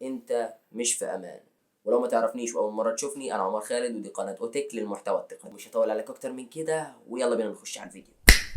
انت مش في امان. ولو ما تعرفنيش واول مرة تشوفني، انا عمر خالد ودي قناة اوتك للمحتوى التقني. مش هطول عليك اكتر من كده، ويلا بينا نخش على الفيديو.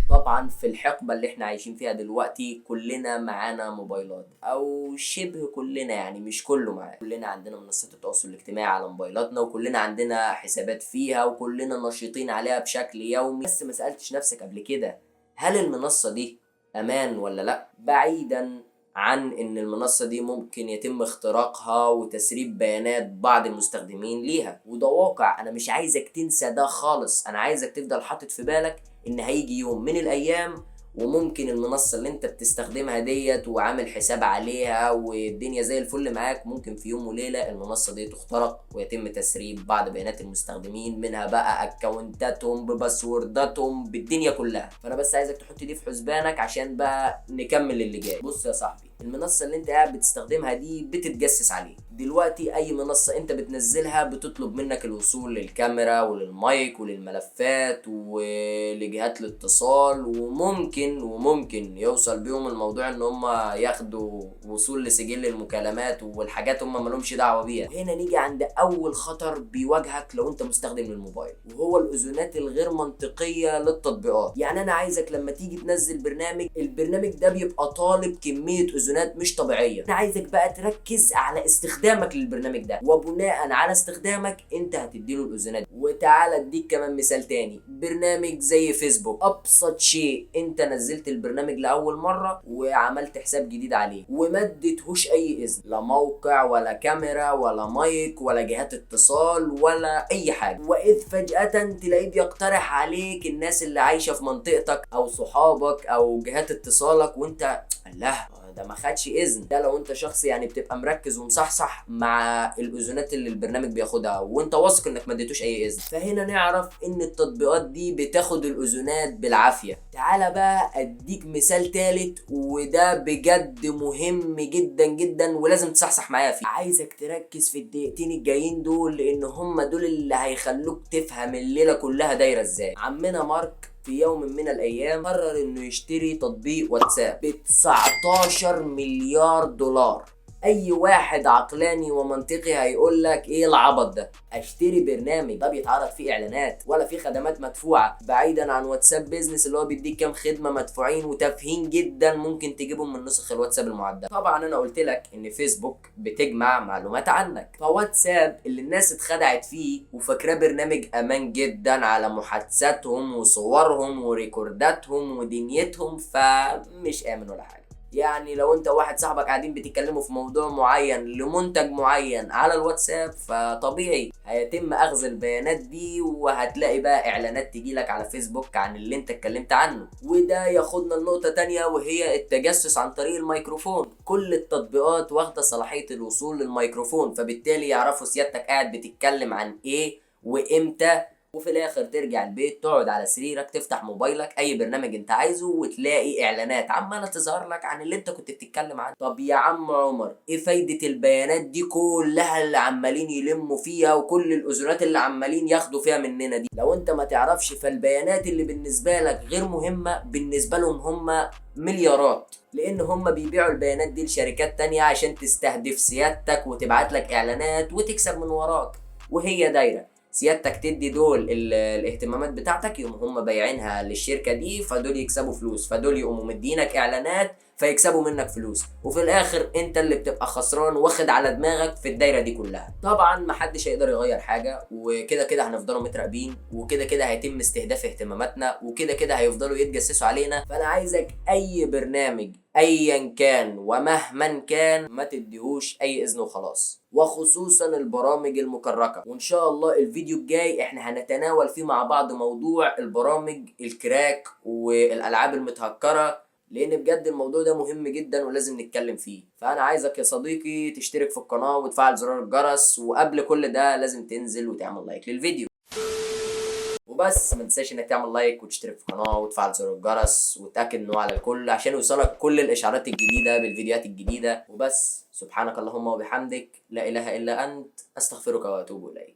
طبعا في الحقبة اللي احنا عايشين فيها دلوقتي كلنا معانا موبايلات، او شبه كلنا، يعني مش كله معاه. كلنا عندنا منصات التواصل الاجتماعي على موبايلاتنا، وكلنا عندنا حسابات فيها، وكلنا نشيطين عليها بشكل يومي. بس ما سألتش نفسك قبل كده هل المنصة دي امان ولا لا؟ بعيدا عن ان المنصة دي ممكن يتم اختراقها وتسريب بيانات بعض المستخدمين ليها، وده واقع، انا مش عايزك تنسى ده خالص. انا عايزك تفضل حاطط في بالك ان هيجي يوم من الايام وممكن المنصة اللي انت بتستخدمها ديت وعامل حساب عليها والدنيا زي الفل معاك، ممكن في يوم وليلة المنصة دي تخترق ويتم تسريب بعض بيانات المستخدمين منها، بقى اكونتاتهم بباسورداتهم بالدنيا كلها. فانا بس عايزك تحط دي في حسبانك عشان بقى نكمل اللي جاي. بص يا صاحبي، المنصة اللي انت قاعد بتستخدمها دي بتتجسس عليك دلوقتي. اي منصة انت بتنزلها بتطلب منك الوصول للكاميرا وللمايك وللملفات ولجهات الاتصال، وممكن يوصل بيهم الموضوع ان هم ياخدوا وصول لسجل المكالمات والحاجات هم مالهمش دعوة بيها. وهنا نيجي عند اول خطر بيواجهك لو انت مستخدم للموبايل، وهو الاذونات الغير منطقية للتطبيقات. يعني انا عايزك لما تيجي تنزل برنامج، البرنامج ده بيبقى طالب كمية اذونات مش طبيعية. انا عايزك بقى تركز على استخدامك للبرنامج ده، وبناء على استخدامك انت هتديله الاذونات. وتعالى اديك كمان مثال تاني، برنامج زي فيسبوك. ابسط شيء، انت نزلت البرنامج لاول مرة وعملت حساب جديد عليه وما اديتهوش اي اذن، لا موقع ولا كاميرا ولا مايك ولا جهات اتصال ولا اي حاجة، واذ فجاة تلاقيه بيقترح عليك الناس اللي عايشه في منطقتك او صحابك او جهات اتصالك، وانت الله ده ما خدش اذن. ده لو انت شخص يعني بتبقى مركز ومصحصح مع الاذونات اللي البرنامج بياخدها وانت واثق انك ما اديتوش اي اذن. فهنا نعرف ان التطبيقات دي بتاخد الاذونات بالعافية. تعالى بقى اديك مثال تالت، وده بجد مهم جدا جدا ولازم تصحصح معايا فيه. عايزك تركز في الدقيقتين الجايين دول لان هم دول اللي هيخلوك تفهم الليلة كلها دايرة ازاي. عمنا مارك في يوم من الايام قرر انه يشتري تطبيق واتساب ب 19 مليار دولار. اي واحد عقلاني ومنطقي هيقول لك ايه العبط ده، اشتري برنامج ده بيتعرض فيه اعلانات ولا فيه خدمات مدفوعة، بعيدا عن واتساب Business اللي هو بيديك كام خدمة مدفوعين وتافهين جدا ممكن تجيبهم من نسخ الواتساب المعدله. طبعا انا قلت لك ان فيسبوك بتجمع معلومات عنك، فواتساب اللي الناس اتخدعت فيه وفاكراه برنامج امان جدا على محادثاتهم وصورهم وريكورداتهم ودنيتهم، فمش امن ولا حاجة. يعني لو انت واحد صاحبك قاعدين بتتكلموا في موضوع معين لمنتج معين على الواتساب، فطبيعي هيتم اخذ البيانات دي وهتلاقي بقى اعلانات تجيلك على فيسبوك عن اللي انت اتكلمت عنه. وده ياخدنا لنقطة تانية، وهي التجسس عن طريق الميكروفون. كل التطبيقات واخدة صلاحية الوصول للميكروفون، فبالتالي يعرفوا سيادتك قاعد بتتكلم عن ايه وامتى. وفي الاخر ترجع البيت تقعد على سريرك تفتح موبايلك اي برنامج انت عايزه وتلاقي اعلانات عماله تظهر لك عن اللي انت كنت بتتكلم عنه. طب يا عم عمر، ايه فايده البيانات دي كلها اللي عمالين يلموا فيها وكل الاذونات اللي عمالين ياخدوا فيها مننا دي؟ لو انت ما تعرفش، فالبيانات اللي بالنسبة لك غير مهمة بالنسبة لهم هم مليارات، لان هم بيبيعوا البيانات دي لشركات تانية عشان تستهدف سيادتك وتبعت لك اعلانات وتكسب من وراك. وهي دايرة، سيادتك تدي دول الاهتمامات بتاعتك، يقوم هم بايعينها للشركة دي، فدول يكسبوا فلوس، فدول يقوموا مدينك اعلانات فيكسبوا منك فلوس، وفي الاخر انت اللي بتبقى خسران واخد على دماغك في الدايرة دي كلها. طبعا محدش هيقدر يغير حاجة، وكده كده هنفضلوا متراقبين، وكده كده هيتم استهداف اهتماماتنا، وكده كده هيفضلوا يتجسسوا علينا. فانا عايزك اي برنامج ايا كان ومهما كان ما تديهوش اي اذن وخلاص، وخصوصا البرامج المكركه. وان شاء الله الفيديو الجاي احنا هنتناول فيه مع بعض موضوع البرامج ال crack والالعاب المتهكره، لان بجد الموضوع ده مهم جدا ولازم نتكلم فيه. فانا عايزك يا صديقي تشترك في القناة وتفعل زرار الجرس، وقبل كل ده لازم تنزل وتعمل like للفيديو. وبس ما تنساش انك تعمل like وتشترك في القناة وتفعل زر الجرس وتاكد انه على الكل عشان يوصلك كل الاشعارات الجديدة بالفيديوهات الجديدة. وبس، سبحانك اللهم وبحمدك، لا اله الا انت، استغفرك واتوب اليك.